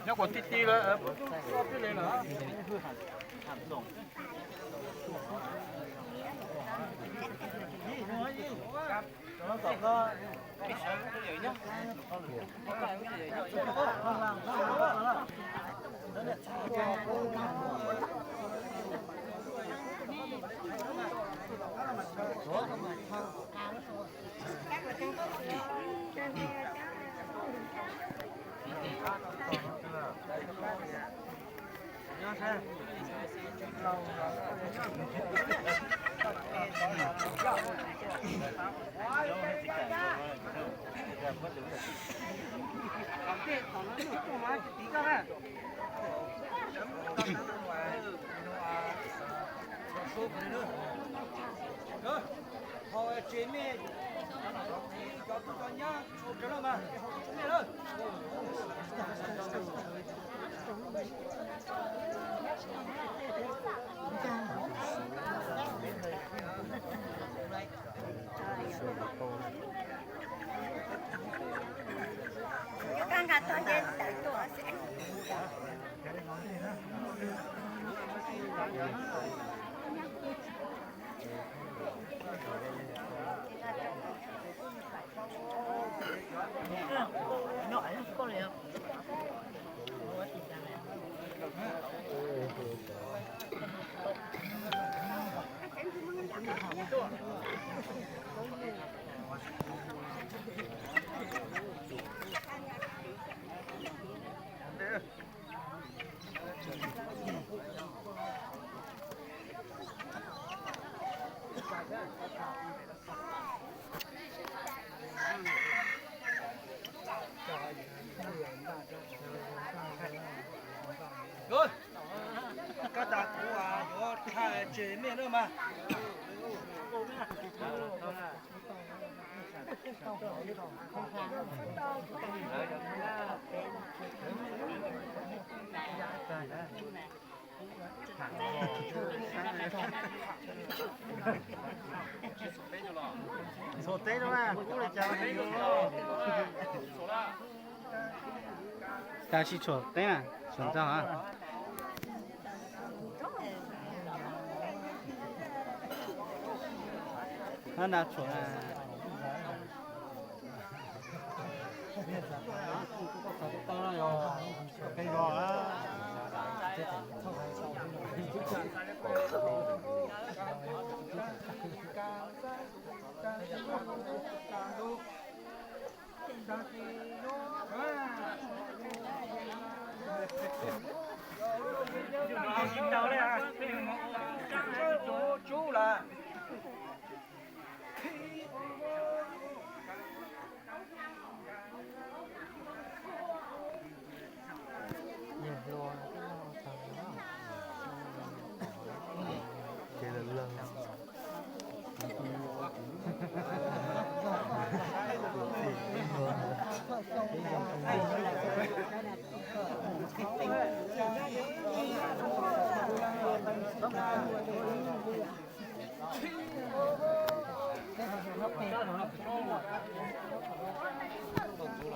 Nyob kuv ti ti lawm, tuaj peb le lawm. Ho tsev mej, cov tub cov nyab tshua plawg lawm mas, ho tsev mej lawm. Kab tas kuv yuav tshaj tsev mej lawm mas. Ntxhuav teb rau na, kub li cas. Cas tsis tshuam teb na, tshuam ntag. Nab na tshuam na.